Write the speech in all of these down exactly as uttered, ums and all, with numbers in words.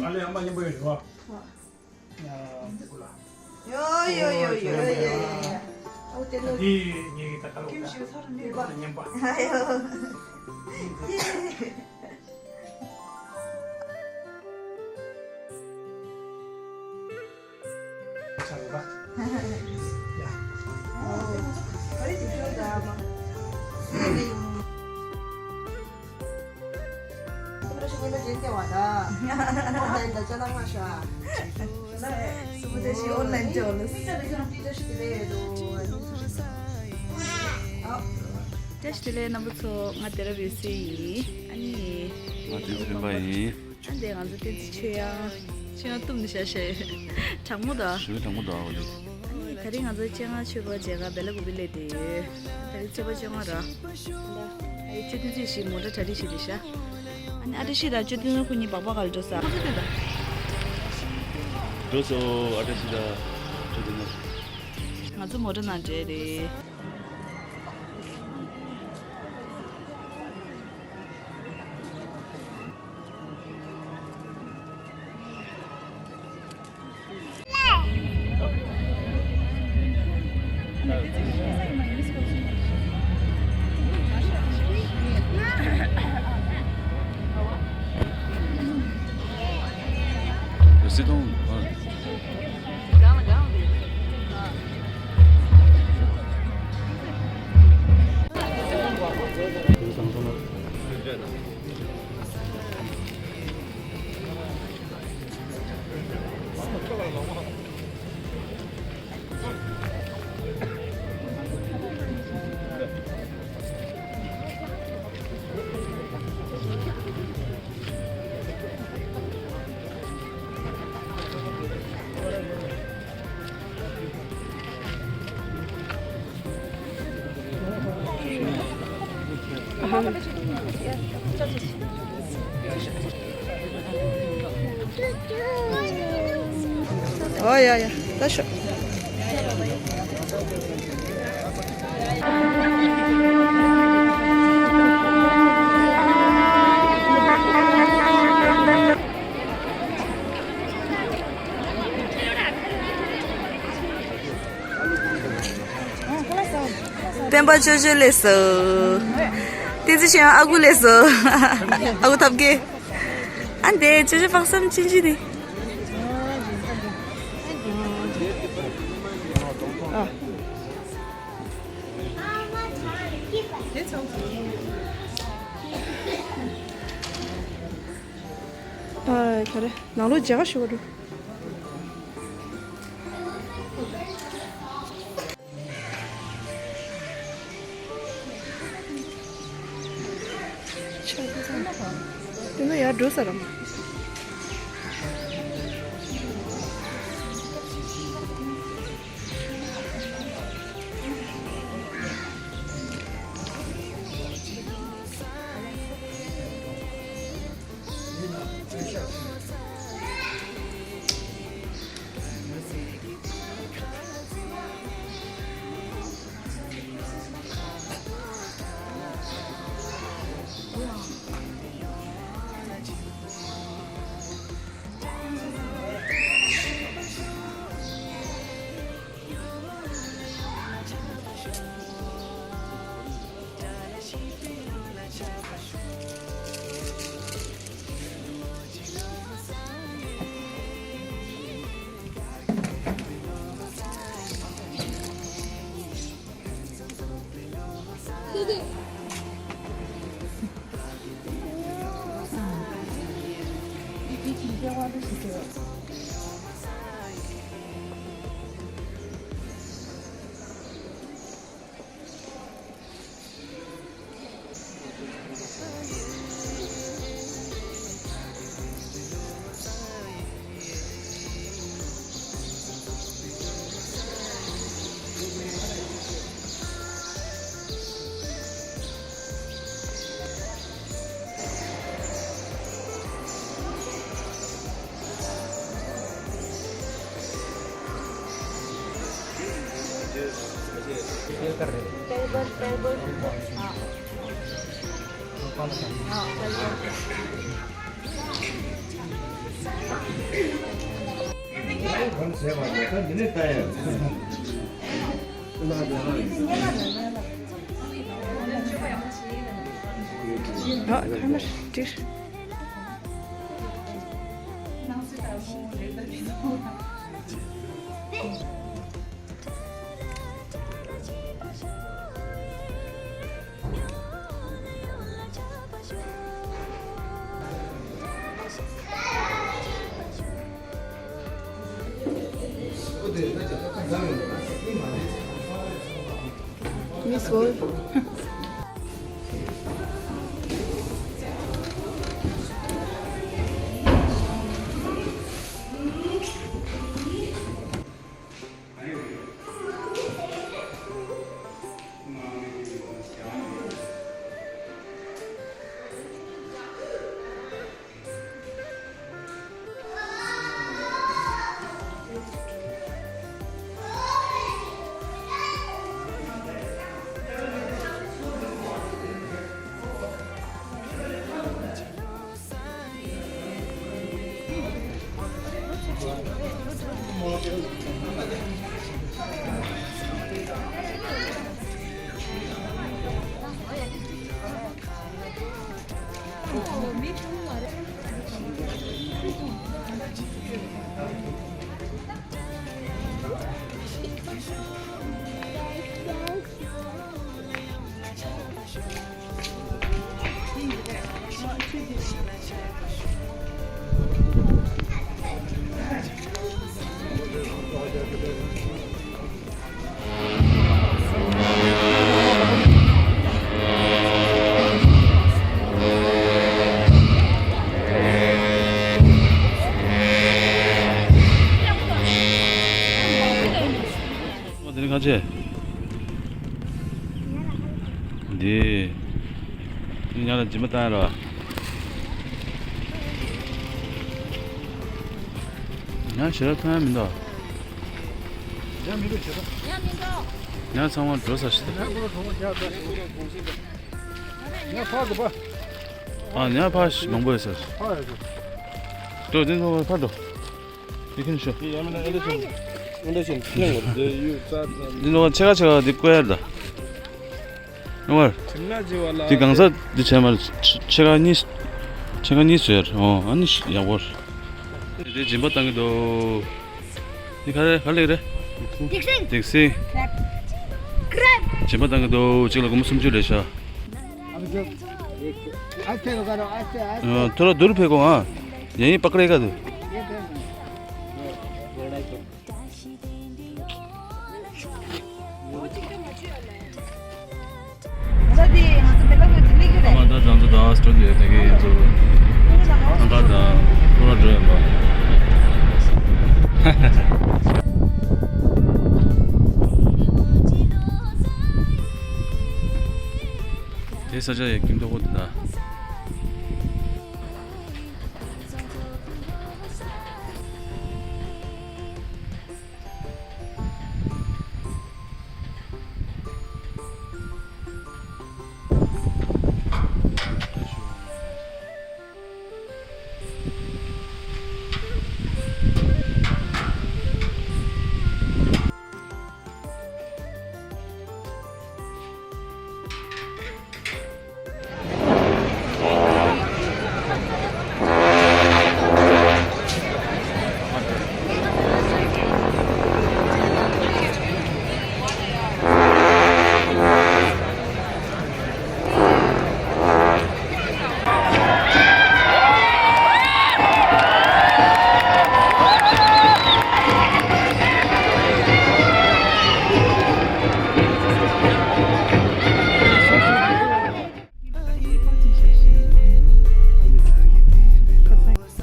ཨ་ལེ་ཨ་མ་མཉམ་པོ་ཡོད་རེད་བ། ཡོ་ཡོ་ཡོ་ཡོ་ཡོ་ཡོ། ཨོ་དེ་ནོ། འདི་ངེད་ཀྱི་ད་ག་ལ་ཁྱིམ་ཞིག་ཚར་མེད་པ། མཉམ་པ། ཨ་ཡོ། ཆ་རུ་ར། ཡ། ཨོ། ག་རེ་དེ་ཤོད་ད་མ། སུ་རེད་ཡོང་། སུ་རེད་ཤོད་ཉི་མ་རྗེས་བལྟས་བ་ད། ཨོན་ལན་ད་ཅ་ལག་མ་ཤ། སུ་རེད་ཤོད་ཨོན་ལན་ཅོ་ལ། ཨོ། བཀྲ་ཤིས་བདེ་ལེགས་རྣམ་པ་ཚོ། ང་དེ་རབ་ཡོད་སྲིད་ཡིན། ཨ་ནི། ང་དེ་ཚོ་རིམ་པ་ཡིན། ཨ་འདས་ང་ཚོ་བསྟན་འཛིན་ཆོས་དབྱངས། ཆོས་དབྱངས་གཏུམ་ནས་བཞག་བཞག་གྲང་མོ་དང་། ཞུ་གྲང་མོ་དང་ཨོ་ལི། ཨ་ནི་ད་རིང་ང་ཚོ་སྤྱན་སྔ་ཆོས་འཁོར་མཇལ་ཁ་སྦེ་ལ་གུ་བི་ལས་དེ་ཡོད། ད་རིང་ཚེས་པ་བཅོ་ལྔ་ར། ཨ་ནི་ཆོས་བསྟན་འཛིན་ཞིག་མོ་ཊ་གྲ་སྒྲིག་བྱེད་དེ་ཤ། ཨ་ནི་ཨ་བཀྲ་ཤིས་དང་ཆོས་བསྟན་ཁོ་གཉིས་སྦག་སྦག་ག་ལ་འགྲོ་ས། འགྲོ་སོང་ཨ་བཀྲ་ཤིས་དང་ཆོས་བསྟན། ང་ཚོ་མོ་ཊ་ནང་འདྲེས་རེད། ཨོ་ཡ་ཡ། ད་ཤོག་སྤེན་པ་ཅོ་ཅོ་ལེགས་སོ། བསྟན་འཛིན་ཆོས་དབྱངས་ཨ་ཁུ་ལེགས་སོ། ཨ་ཁུ་ཐབས་མཁས། ཨ་འདས་ཅོ་ཅོ་དཔག་བསམ་ཅན་ཅི་ནི། ཨ། ཨ། ག་རེ། ནང་ལོགས་མཇལ་ཁ་ཞུ་བ་འགྲོ། དེ་ནས་ཡར་འགྲོ་ས་རེད། table, table. हाँ। हाँ, टेबल। ཨ། ཁ་མར་སྤྲིར། མི་སོ། འདི་ནི་གང་བྱེད། འདི། འདི་ཉ་ལ་སྦྱིན་པ་བཏང་ཡ་ར། ཉ་ཞེ་དྲག་མཐོང་ཡ་མི་འདུག་ཉ་མི་འདུག་ཉ་མི་འདུག་ཉ་ཚང་མ་འགྲོ་ས་ཞིག་ད། ཉ་ཕར་འགྲོ་པ། ཨ། ཉ་ཕར་ཞིག་མང་པོ་ཡོད་ས་ཞིག་ཕར་ཡོད་ས། འགྲོ། འདི་ནོ་ཕར་འགྲོ། འདི་ཁྱོད་ཤོག་འདི་ཡ་མིན་ན་ཨེ་འདྲ་ཆུང་། ཨེ་འདྲ་ཆུང་ཐེངས་བར་འདི་ཡུ་ཙ་ཙ། འདི་ནོ་ཕྱེད་ཀ་ཕྱེད་ཀ་འདི་བཀོད་ཡ་ད། ཨ་མར། དྲིམ་ན་བྱེད་པ་ལ། འདི་གང་ས་འདི་བྱས་མར་ཕྱེད་ཀ་གཉིས། ཕྱེད་ཀ་གཉིས་བཟོས་ཡ་རེད། ཨོ། ཨ་ནི་ཡག་པོ་རེད། འདི་སྦྱིན་པ་བཏང་གི་འདུག་འདི་ག་རེ་ག་ལེགས་རེད། སྡིག་སྲིན། སྡིག་སྲིན། ཀྲེབ། ཀྲེབ། སྦྱིན་པ་བཏང་གི་འདུག་གཅིག་ལ་སྒོར་མོ་སུམ་ཅུ་རེད་ཤག་ཨ་ཐོ་ར་དུར་ཕེ་གོ་ཨ། ཡ་ཡིན་པ་ཀ་རེ་ག་དུ། ཨ་མ་ད་ང་ཚོ་ད་སྤྲོ་འདོད་དེ་གའི་ཚོ་ཐང་ཀ་དང་ཁོ་ར་འགྲོ་ཡོད་པ། དེ་ས་ཆ་ཡི་ཀིང་ཏོག་པོ་དེ་ད།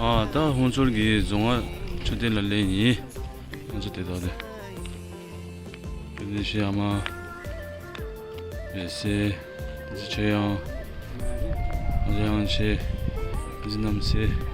ཨ། ད་ཧོང་ཚོར་གྱི་རྫོང་བ་མཆོད་རྟེན་ལ་སླེབས་ཡིན། ང་ཚོ་དེ་དག་དེ། དེ་ནས་ཤི་ཨ་མ། རེ་སེ། དེ་ཚོ་ཆོས་དབྱངས། དེ་ཚོ་དབྱངས་ཆེ། དེ་ཚོ་རྣམ་ཚེ།